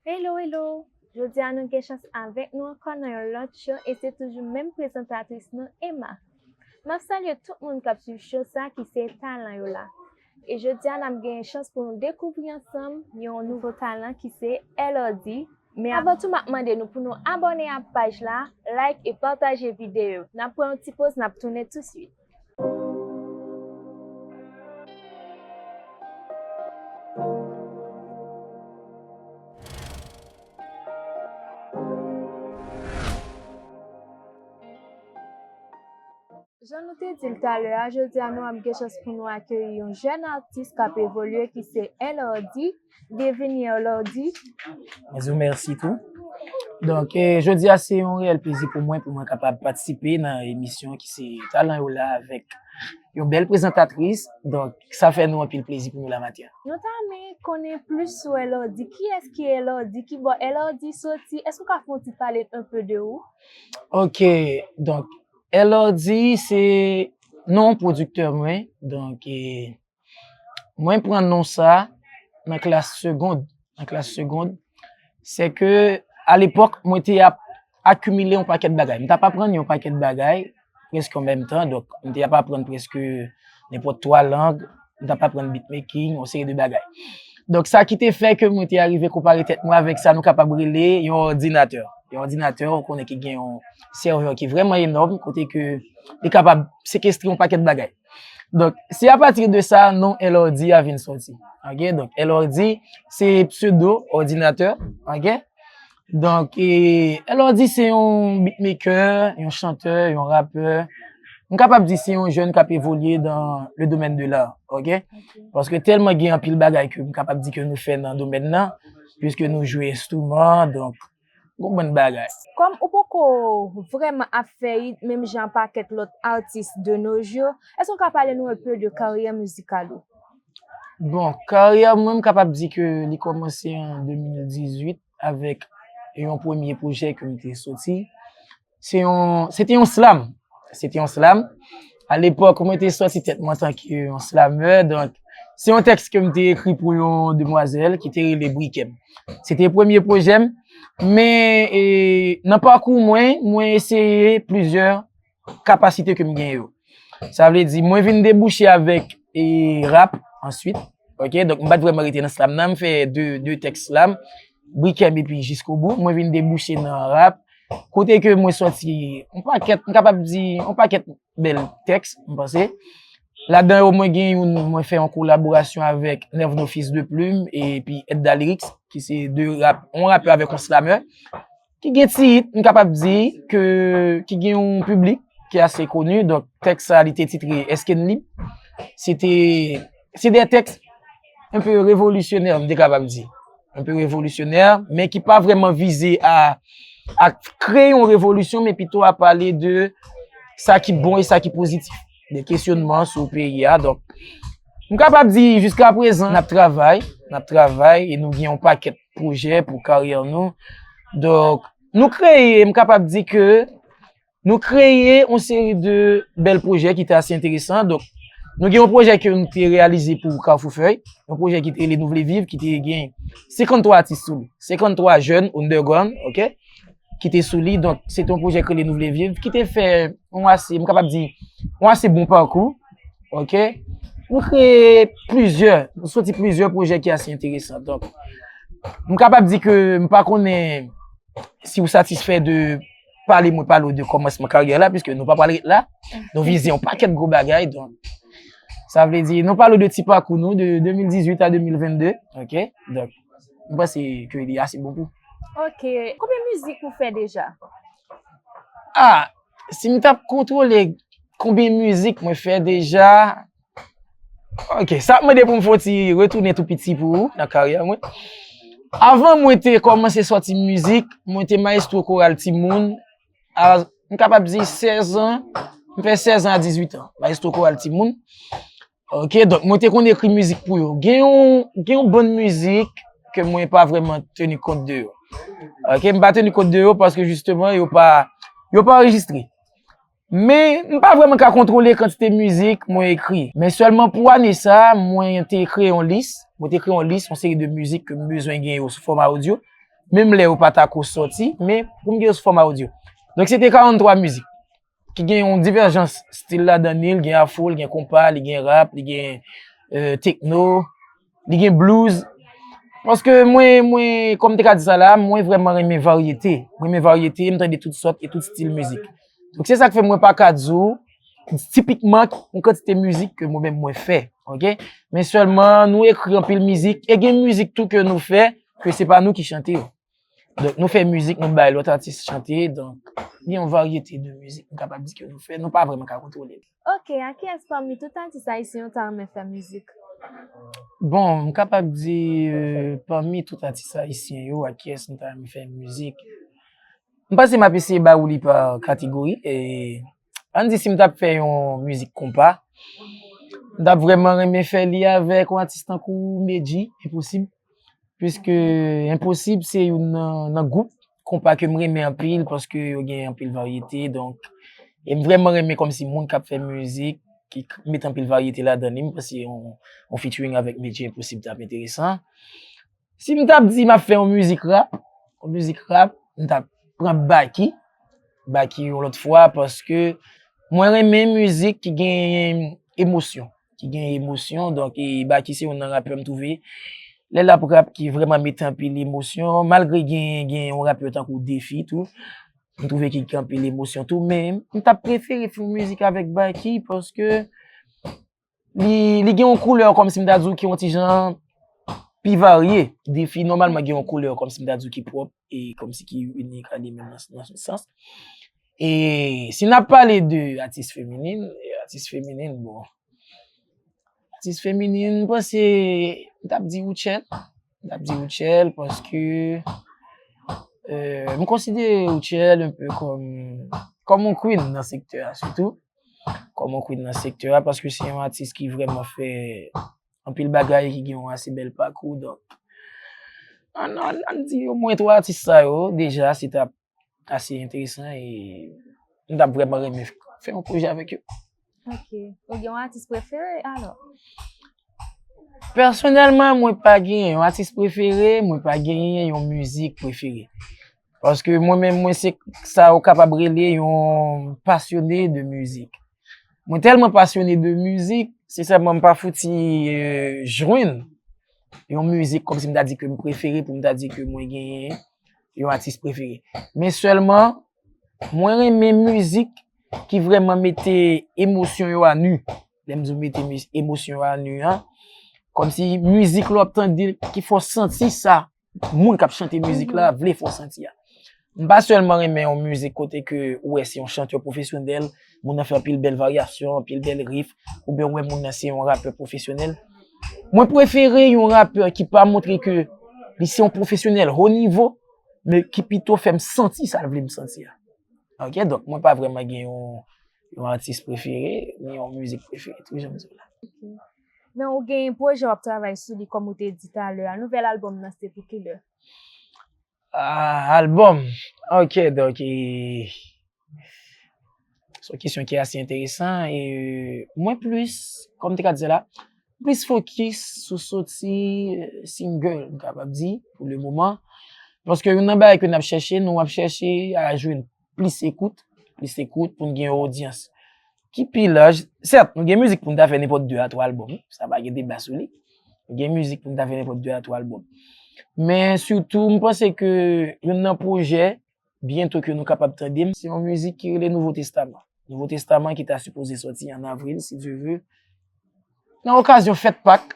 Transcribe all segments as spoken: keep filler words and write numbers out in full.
Hello, hello! Jodi a nou gen chans avèk nou ankò nan yon lòt show e se toujou menm prezantatris nou, Emma. M ap salye tout moun k ap swiv show sa ki se Talan yo la. E jodi a n ap gen chans pou nou dekouvri ansanm yon nouvo talan ki se L R D. Men avan tou m ap mande nou pou nou abòne ak paj la, like e pataje videyo. N ap pran yon ti poz, n ap tounen tousuit. Jan nou te di l talè a, jodi a nou ap gen chans pou nou akeyi yon jèn atis k ap evolye ki se L R D. Byenvini L R D. Mwen di w mèsi tou. Donk, eh, jodi a se yon reyèl plezi pou mwen, pou mwen kapab patisipe nan emisyon ki se Talan yo la avèk yon bèl prezantatris. Donk, sa fè nou anpil plezi pou nou la maten an. Nou ta renmen konnen plis sou L R D. Kiyès ki L R D? Ki bò L R D soti? Èske w ka fè yon ti pale un peu de ou? Ok, donk, L R D se non pwodiktè mwen. Donk, eh, mwen pran non sa nan klas segond. Nan klas segond, se ke alepòk, mwen te ap akimile yon pakèt bagay. M t ap aprann yon pakèt bagay, prèske an menm tan. Donk, m te ap aprann prèske nenpòt twa lang. M t ap aprann beatmaking, yon seri de bagay. Donk, sa ki te fè ke mwen te arive konpare tèt mwen avèk sa nou kapab rele yon òdinatè. Yon òdinatè, ou konnen ki gen yon sèvè ki vrèman enòm, kote ke li kapab sekestre yon pakèt bagay. Donk, se apati de sa, non L R D a vin sòti. Ok? Donk, L R D, se pseudo òdinatè. Ok? Donk, e, L R D se yon beatmaker, yon chantè, yon rapè. M kapab di se yon jèn k ap evolye dans le domaine de l'art, ok? Ok. Paske tèlman gen anpil bagay ke m kapab di ke nou fè nan domèn nan, piske nou jwe enstriman, donk, gon bann bagay. Kòm ou poko vrèman ap fè it menm jan pakèt lòt atis de nos jours, èske w ka pale nou un peu de karyè mizikal ou? Bon, karyè mwen, m kapab di ke li kòmanse an de mil dizuit avèk yon premye pwojè ke m te soti. Se yon, se te yon slam. Se te yon slam. Alepòk, mwen te sòti tèt mwen antanke yon slamè. Donk, se yon tèks ke m te ekri pou yon demwazèl ki te rele Brikè m. Se te premye pwojè m. Men, e, nan pakou mwen, mwen eseye plizyè kapasite ke m gen yo. Sa vle di, mwen vin debouche avèk, e, rap answit. Ok, donk m pa t vrèman rete nan slam nan, m fè de, de tèks slam, Brikè m epi Jiskobou. Mwen vin debouche nan rap, kote ke mwen sòti yon pakèt, m kapab di, yon pakèt bèl tèks, m panse. Ladan yo, mwen gen youn, mwen fè yon kolaborasyon avèk Nervno Fils de Plume epi Edda Lyrics, ki se de rap, yon rapè avèk yon slamè, ki gen ti hit, m kapab di, ke, ki gen yon piblik ki ase koni. Donk, tèks sa, li te titre Èske n lib? Se te, se de tèks un peu révolutionnaire, m te kapab di. Un peu révolutionnaire, men ki pa vrèman vize a, a kreye yon revolisyon, men pito a pale de sa ki bon e sa ki pozitif. De kesyonman sou peyi a. Donk, m kapab di, jiska prezan, n ap travay, n ap travay, e nou gen yon pakèt pwojè pou karyè nou. Donk, nou kreye, m kapab di ke nou kreye yon seri de bèl pwojè ki te ase enteresan. Donk, nou gen yon pwojè ke nou te reyalize pou Kafou Fèy, yon pwojè ki te rele Nou Vle Viv, ki te gen senkanntwa atis sou li, senkanntwa jèn underground, ok, ki te sou li. Donk, se te yon pwojè ki rele Nou Vle Viv, ki te fè yon ase, m kapab di, yon ase bon pakou, ok. Nou kreye plizyè, nou soti plizyè pwojè ki ase enteresan. Donk, m kapab di ke m pa konnen si w satisfè de pale mwen pale w de kòmansman karyè la, piske nou pa pral ret la. Nou vize yon pakèt gwo bagay, donk, sa vle di, nou pale w de ti pakou nou, de de mil dizuit a de mil vennde, ok? Donk, m panse ke li ase bon pou. Ok. Konbyen mizik ou fè deja? Ah, si m t ap kontwole konbyen mizik mwen fè deja, ok, sa ap mande pou m fè yon ti retounen tou piti pou ou nan karyè mwen. Avan mwen te kòmanse sòti mizik, mwen te mayestwo koral timoun, a, m kapab di sèz an, m fè sèz an a dizuit an, mayestwo koral timoun. Ok, donk mwen te konn ekri mizik pou yo. Gen yon, gen yon bann mizik ke mwen pa vrèman teni kont de yo. Ok, m pa teni kont de yo paske jisteman yo pa, yo pa anrejistre. Men m pa vrèman ka kontwole kantite mizik mwen ekri. Men sèlman pou ane sa, mwen te kreye yon lis. Mwen te kreye yon lis, yon seri de mizik ke m bezwen gen yo sou fòma odyo. Menm lè yo pa ta ko sòti, men pou m gen yo sou fòma odyo. Donk se te karanntwa mizik ki gen yon divèjans stil ladan li, li gen afro, li gen konpa, li gen rap, li gen euh, techno, li gen blues. Paske mwen, mwen, kòm te ka di sa la, mwen vrèman renmen varyete. Mwen renmen varyete, m tande tout sòt e tout stil mizik. Donk se sa k fè mwen pa ka di w tipikman yon kantite mizik ke mwen menm mwen fè, ok? Men sèlman nou ekri anpil mizik e gen mizik tou ke nou fè ke se pa nou ki chante yo. Donk nou fè mizik, nou bay lòt atis chante, donk gen yon varyete de mizik m kapab di ke nou fè, nou pa vrèman ka kontwole l. Ok, a kiyès pami tout atis ayisyen ou ta renmen fè mizik? Bon, m kapab di euh, pami tout atis ayisyen yo, a kiyès m ta renmen fè mizik? M panse m ap eseye ba ou li pa kategori. E, ann di si m t ap fè yon mizik konpa, m t ap vrèman renmen fè li avèk yon atis tankou Medjy, Enposib. Piske Enposib se youn nan, nan gwoup konpa ke m renmen anpil paske yo gen anpil varyete. Donk, e m vrèman renmen kòmsi moun k ap fè mizik, ki k- met anpil varyete ladan li. M panse yon, yon featuring avèk Medjy Enposib t ap enteresan. Si m t ap di m ap fè yon mizik rap, yon mizik rap, m t ap pran Baky. Baky yon lòt fwa paske mwen renmen mizik ki gen emosyon. Ki gen emosyon. Donk, e Baky se youn nan rapè m twouve lè l ap rap ki vrèman mete anpil emosyon. Malgre gen, gen yon rapè tankou Defi tou, m twouve ki gen anpil emosyon tou, men m t ap prefere fè yon mizik avèk Baky paske li, li gen yon koulè kòmsi m ta di w ki yon ti jan pi varye. Defi nòmalman gen yon koulè kòmsi m ta di w ki pwòp e kòmsi ki inik a li menm nan, nan yon sans. E si n ap pale de atis feminin, e atis feminin, bon, atis feminin, m panse m t ap di Rutshelle. M t ap di Rutshelle paske euh, m konsidere Rutshelle un peu kòm, kòm yon queen nan sektè a, sitou. Kòm yon queen nan sektè a, paske se yon atis ki vrèman fè anpil bagay, ki gen yon ase bèl pakou. Donk, ann, ann, ann di omwen twa atis sa yo, deja, se t ap ase enteresan e m t ap vrèman renmen fè yon pwojè avèk yo. Ok. Ou gen yon atis prefere, alò? Pèsonèlman, mwen pa gen yon atis prefere, mwen pa gen yon mizik prefere. Paske mwen menm, mwen se sa yo kapab rele yon pasyone de mizik. Mwen tèlman pasyone de mizik, se sèlman m pa fouti euh, jwenn yon mizik kòmsi m ta di ke m prefere pou m ta di ke mwen genyen yon atis prefere. Men sèlman, mwen renmen mizik ki vrèman mete emosyon yo a nu. Lè m di w mete mis- emosyon yo a nu an, kòmsi mizik la w ap tande ki fè w santi sa moun k ap chante mizik la vle fè w santi a. M pa sèlman renmen yon mizik kote ke ou wè se yon chantè pwofesyonèl, moun nan fè anpil bèl varyasyon, anpil bèl riff, oubyen ou wè moun nan se yon rapè pwofesyonèl. Mwen prefere yon rapè ki pa montre ke li se yon pwofesyonèl ho nivo, men ki pito fè m santi sa l vle m santi a. Ok, donk mwen pa vrèman gen yon, yon atis prefere, ni yon mizik prefere, tou jan m di w la. Ok. Men ou gen pwojè w ap travay sou li kòm ou te di talè a. Nouvèl albòm nan se pou kilè? Ah, albòm. Ok, donk e, se yon kesyon ki ase enteresan. E mwen plis, kòm m te ka di la, plis fokis sou soti euh, single, m kapab di, pou le moman. Paske youn nan bagay ke n ap chèche, nou ap chèche a jwenn plis ekout, plis ekout pou n gen yon odyans ki pi laj. Sèt, nou gen mizik pou n ta fè nenpòt de a twa albòm, sa pa gen deba sou li. Nou gen mizik pou n ta fè nenpòt de a twa albòm. Men sitou, m panse ke youn nan pwojè byento ke nou kapab tande m, se yon mizik ki rele Nouvo Testaman. Nouvo Testaman ki ta sipoze sòti an avril, si Dye vle. Nan okazyon fèt Pak,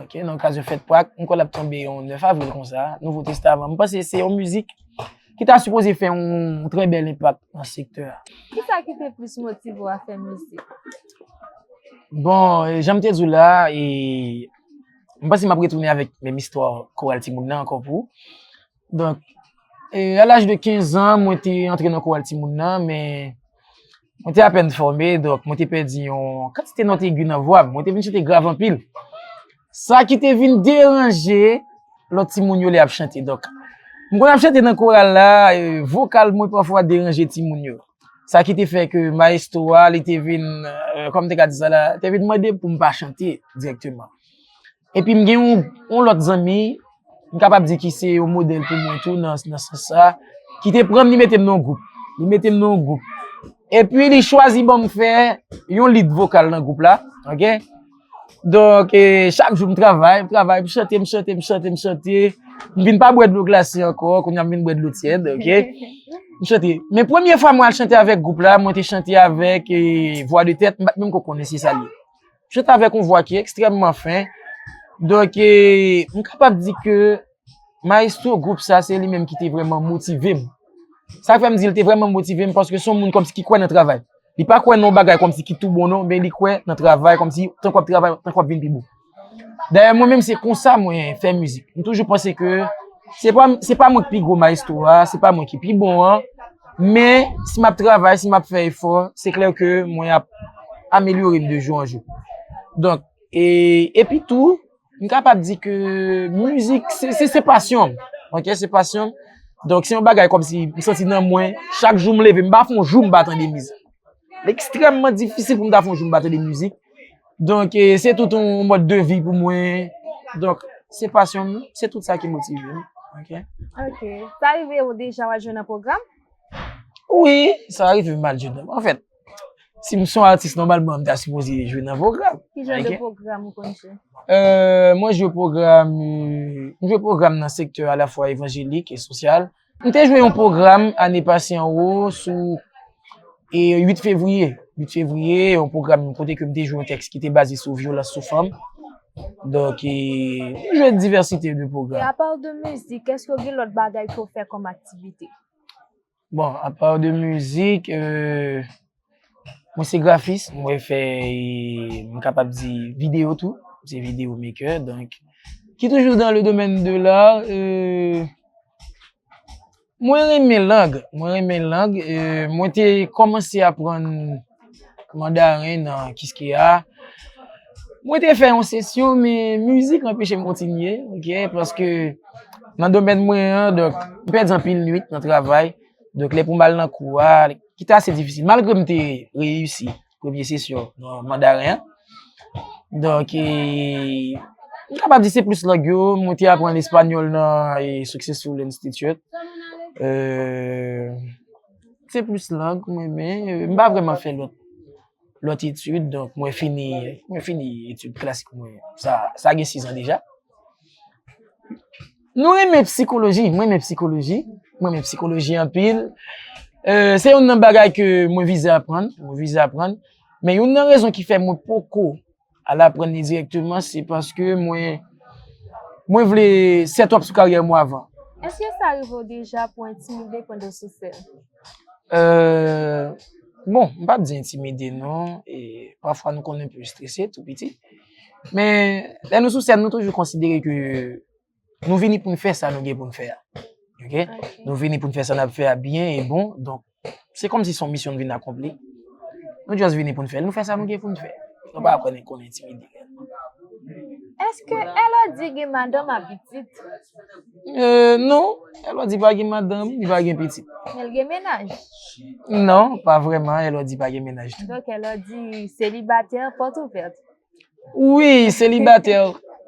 ok, nan okazyon fèt Pak, m kwè l ap tonbe yon nèf avril konsa, Nouvo Testaman. M panse se yon mizik ki ta sipoze fè yon trè bèl enpak nan sektè a. Kisa ki te plis motive w a fè mizik? Bon, e, jan m te di w la, e, m panse m ap retounen avèk menm istwa koral timoun nan ankò pou ou. Donk, e, a laj de kenz an, mwen te antre nan koral timoun nan, men mwen te apèn fòme, donk mwen te pèdi yon kantite nòt egi nan vwa m. Mwen te vin chante grav anpil. Sa ki te vin deranje lòt timoun yo lè y ap chante. Donk, M konn ap chante nan koral la, e, vokal mwen pafwa deranje timoun yo. Sa ki te fè ke maestro a, li te vin, e, kòm te ka di sa la, te vin mande pou m pa chante dirèkteman. Epi m gen yon, yon lòt zanmi, m kapab di ki se yon modèl pou mwen tou nan, nan sans sa, ki te pran m, li mete m nan yon gwoup. Li mete m nan yon gwoup. Epi li chwazi ban m fè yon lead vokal nan gwoup la, ok? Donk, e, chak jou m travay, m travay, m chante, m chante, m chante, m chante. M vin pa bwè dlo glase ankò, kounye a m vin bwè dlo tyèd, ok? M chante. Men premye fwa mwen al chante avèk gwoup la, mwen te chante avèk, e, vwa de tèt, m pa t menm ko konnen se sa l ye. M chante avèk yon vwa ki ekstrèmman fen. Donk, e, m kapab di ke maestro gwoup sa, se li menm ki te vrèman motive m. Sa k fè m di l te vrèman motive m, paske se yon moun kòmsi ki kwè nan travay. Li pa kwè nan yon bagay kòmsi ki tou bon non, men li kwè nan travay, kòmsi tank w ap travay, tank w ap vin pi bon. Dayè, mwen menm, se konsa mwen fè mizik. M toujou panse ke se pa, se pa mwen ki pi gwo maestro a, se pa mwen ki pi bon an, men si m ap travay, si m ap fè efò, se klè ke mwen ap amelyore m de jou an jou. Donk, e, epi tou, m kapab di ke mizik, se, se, se pasyon m. Ok, se pasyon m. Donk, se yon bagay kòmsi m santi nan mwen, chak jou m leve, m pa fè yon jou m pa tande mizik. Li ekstrèmman difisil pou m ta fè yon jou m pa tande mizik. Donk, e, se tout yon mòd de vi pou mwen. Donk, se pasyon m, se tout sa ki motive m. Ok? Ok. Sa rive w deja w al jwe nan pwogram? Wi, sa rive m al jwe nan. Anfèt, si m se yon atis, nòmalman, m ta sipoze jwe nan pwogram. Ki jan de pwogram ou konn jwe? E, mwen jwe pwogram, e, m jwe pwogram nan sektè alafwa evanjelik e sosyal. M te jwe yon pwogram ane pase anwo sou, e, uit fevriye. Uit fevriye, yon pwogram kote ke m te jwe yon tèks ki te baze sou vyolans sou fanm. Donk, e, m jwe divèsite de pwogram. E apa de mizik, èske w gen lòt bagay ke w fè kòm aktivite? Bon, apa de mizik, e, mwen se grafis, mwen fè, e, m kapab di videyo tou. M se videyo maker, donk, ki toujou dans le domaine de l'art, e, mwen renmen lang, mwen renmen lang, e, mwen te kòmanse aprann mandaren nan Kiskeya. Mwen te fè yon sesyon, men mizik anpeche m kontinye, ok, paske nan domèn mwen an, donk, m pèdi anpil nwit nan travay, donk, lè pou m al nan kou a, ki te ase difisil, malgre m te reyisi premye sesyon nan mandaren an. Donk, e, m kapab di se plis lang yo, mwen te aprann espanyòl nan, e, Successful Institute. E, se plis lang mwen, men, e, m pa vrèman fè lòt, lòt etid, donk mwen fini, mwen fini etid klasik mwen. Sa, sa gen sis an deja. Nou renmen sikoloji, mwen renmen sikoloji, mwen renmen sikoloji anpil. E, se youn nan bagay ke mwen vize aprann, mwen vize aprann. Men youn nan rezon ki fè mwen poko al aprann li dirèkteman, se paske mwen, mwen vle set up sou karyè mwen avan. Èske sa rive w deja pou entimide pandan sou sèn? E, bon, m p ap di entimide non, e pafwa nou konn enpe strese tou piti. Men lè nou sou sèn, nou toujou konsidere ke nou vini pou n fè sa nou gen pou n fè a. Ok? Ok. Nou vini pou n fè sa n ap fè a byen e bon. Donk, se kòmsi se yon misyon n vin akonpli. Nou just vini pou n fè l. Nou fè sa nou gen pou n fè. Nou pa konn, konn entimide. Èske Elodie gen madanm ak pitit? E, non, Elodie pa gen madanm, li pa gen pitit. Men l gen mennaj? Non, pa vrèman, Elodie pa gen mennaj tou. Donk, Elodie selibatè, pòt ouvèt. Wi, selibatè.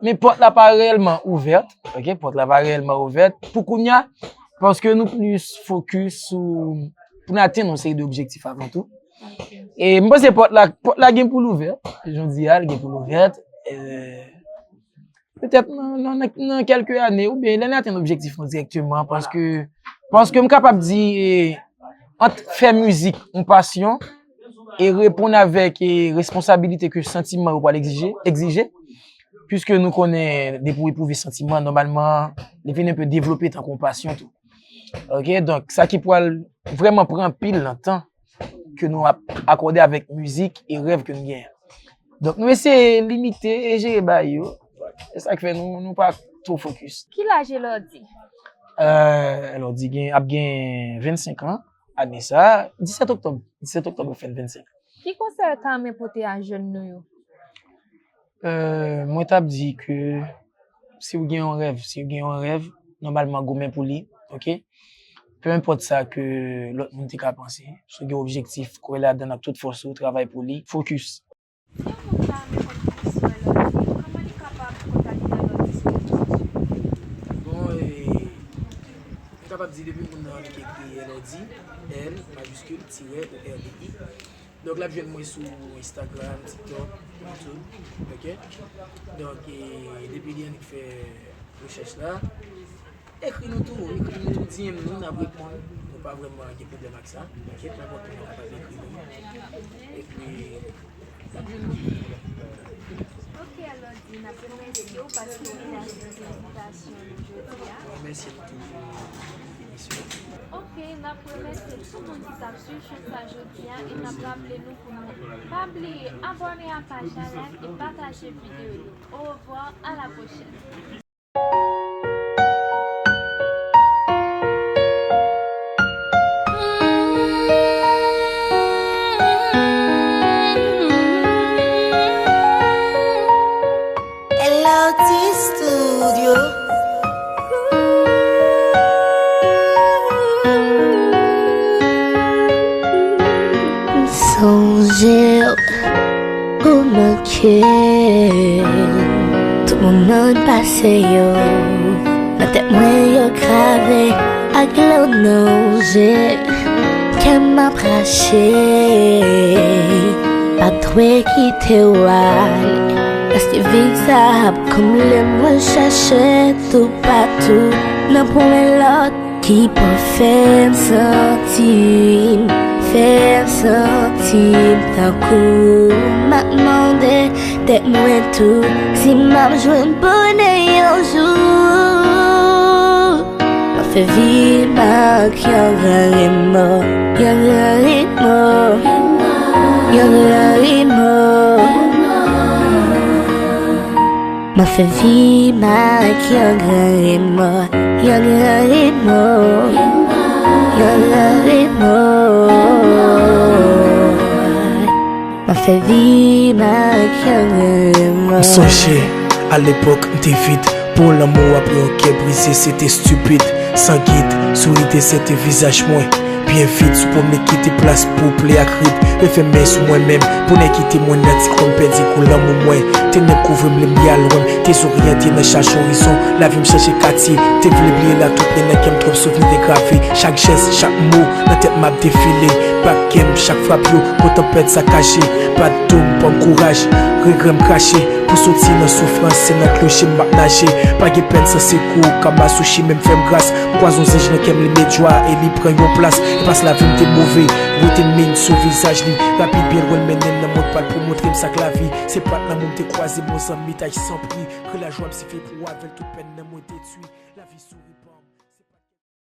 Men pòt la pa reyèlman ouvèt. Ok, pòt la pa reyèlman ouvèt. Pou kounya, paske nou plis fokis sou, pou n atenn yon seri de objektif avan tou. Ok. E m panse pòt la, pòt la gen pou l ouvèt. Jan w di a, l gen pou l ouvèt. E, petèt nan, nan, nan, nan kèlke ane, oubyen lè n atenn objektif nou dirèkteman, paske, paske m kapab di, e, ant fè mizik yon pasyon e reponn avèk, e, responsabilite ke santiman yo pral egzije, egzije, piske nou konnen depi w epwouve santiman, nòmalman, li vin enpe devlope tankou yon pasyon tou. Ok, donk, sa ki pral vrèman pran anpil nan tan ke nou ap akòde avèk mizik e rèv ke nou genyen. Donk, nou eseye limite e jere bagay yo. Se sa k fè nou, nou pa two fokis. Ki laj Elodie? E, Elodie gen, ap gen vennsenk an ane sa, disèt oktòb. Disèt oktòb ap fèt vennsenk. Ki konsèy w ta renmen pote a jèn nou yo? E, mwen t ap di ke si w gen yon rèv, si w gen yon rèv, nòmalman goumen pou li. Ok? Peu importe sa ke lòt moun te ka panse, si w gen objektif, kwè ladan l ak tout fòs ou, travay pou li, focus. Si yon moun ta renmen konn plis sou Elordi, kòman li kapab kontakte Elordi sou rezo sosyo? Bon, e, m kapab di depi moun nan li ka ekri Elordi, L majiskil tirè O R D I. Donk, l ap jwenn mwen sou Instagram, TikTok, YouTube, ok? Donk, e, depi li annik fè rechèch la, ekri nou tou, ekri nou tou, D M nou, n ap reponn. Nou pa vrèman gen pwoblèm ak sa, ok? Nenpòt moun kapab ekri nou. Epi, n ap jwenn nou. Ok, Elordi, n ap remèsye w paske w te aksepte envitasyon nou jodi a. Mwen remèsye nou tou pou emisyon. Ok, n ap remèsye tout moun ki t ap swiv chèn sa jodi a e n ap raple nou pou nou pa bliye abòne a paj la, like e pataje videyo yo. Au revoir, à la prochaine. L R T Studio. M sonje w, ou manke m. Tout moman n pase yo, nan tèt mwen yo grave ak dlo nan je. Kè m ap rache, pa t dwe kite w ale. Paske vi sa ap konble mwen chèche toupatou. Nan pwen lòt ki pou fè m santi m, fè m santi m tankou m ap mande tèt mwen tou si m ap jwenn bonè yon jou. Mwen fè vi m ak yon gran remò, yon gran remò, yon gran remò. Mwen fè vi m ak yon gran remò, yon gran remò, yon gran remò. Mwen fè vi m ak yon gran remò. M sonje, alepòk, m te vid pou lanmou, apre yon kè brize, se te estipid, san gid, souri dezète vizaj mwen. Byen vit, sou pwomèt kite plas pou plè ak rit. Refen men sou mwen menm, pou nèg kite mwen nan ti kwen m pèdi kou lanmou mwen. Tenèb kouvri m, limyè lwen m te zoryante nan chache orizon. Lavi m chanje katye, te vle bliye la tout, men nan kè m twòp souvni te grave. Chak jès, chak mo, nan tèt m ap defile. Bat kè m, chak frap yo, kontan pèd sakaje. Bat do m, pran kouraj, regrè m krache. Pou soti nan soufrans, se nan kloche m ap naje. Pa gen pèn san sekou, kama sou chimen m fè m gras. M kwaze yon zanj nan kè m, li met jwa e li pran yon plas. Espas lavi m te move, wote m men sou vizaj li. Rapid byen lwen l mennen m nan mond pa l pou montre m sa k lavi. Se pa t lanmou m te kwaze, mon zanmi, tay san pri. Kri lajwa m sifi pou avè l, tout pèn nan mwen detwi. Lavi souri.